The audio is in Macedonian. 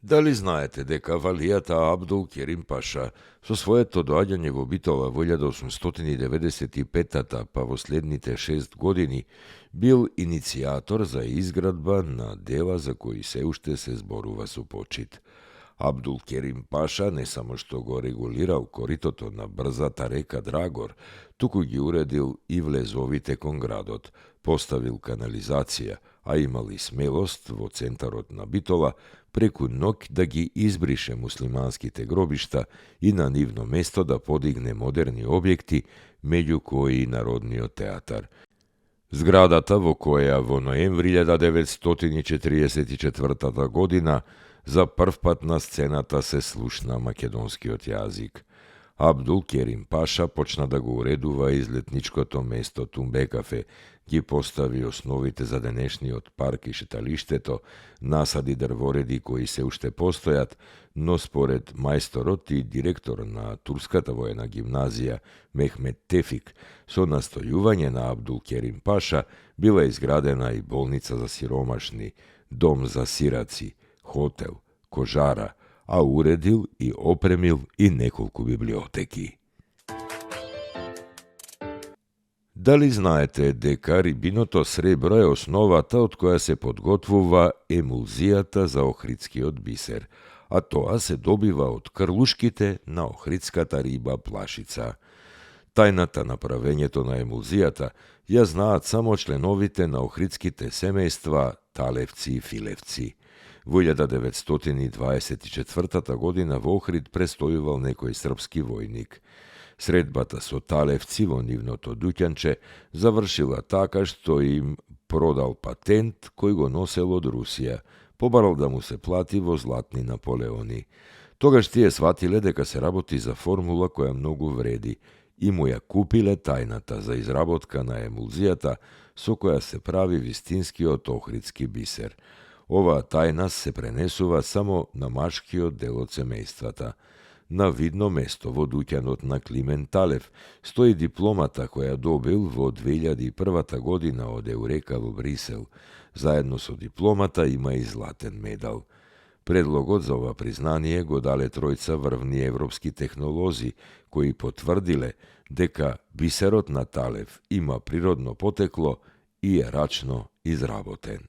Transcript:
Дали знаете дека Валијата Абдул Керим Паша со своето доаѓање во Битола во 1895 па во следните 6 години бил иницијатор за изградба на дела за кои се уште се зборува со почит. Абдул Керим Паша не само што го регулирал коритото на брзата река Драгор, туку ги уредил и влезовите кон градот, поставил канализација, а имал и смелост во центарот на Битола преку ноќ да ги избрише муслиманските гробишта и на нивно место да подигне модерни објекти, меѓу кои и Народниот театар. Зградата во која во ноември 1944 година за прв пат на сцената се слушна македонскиот јазик. Абдул Керим Паша почна да го уредува излетничкото место Тумбекафе, ги постави основите за денешниот парк и шеталиштето, насади дрвореди кои се уште постојат, но според мајсторот и директор на Турската воена гимназија Мехмет Тефик, со настојување на Абдул Керим Паша била изградена и болница за сиромашни, дом за сираци, хотел, кожара, а уредил и опремил и неколку библиотеки. Дали знаете дека рибиното сребро е основата од која се подготвува емулзијата за охридскиот бисер, а тоа се добива од крлушките на охридската риба плашица. Тајната на правењето на емулзијата ја знаат само членовите на охридските семејства Талевци и Филевци. Во 1924 година во Охрид престојувал некој српски војник. Средбата со Талевци во нивното дуќанче завршила така што им продал патент кој го носел од Русија, побарал да му се плати во златни наполеони. Тогаш тие сватиле дека се работи за формула која многу вреди и му ја купиле тајната за изработка на емулзијата со која се прави вистинскиот охридски бисер. Оваа тајна се пренесува само на машкиот дел од семејствата. На видно место во дуќанот на Климент Талев стои дипломата која добил во 2001 година од Еурека во Брисел. Заедно со дипломата има и златен медал. Предлогот за ова признание го дале тројца врвни европски технолози, кои потврдиле дека бисерот на Талев има природно потекло и е рачно изработен.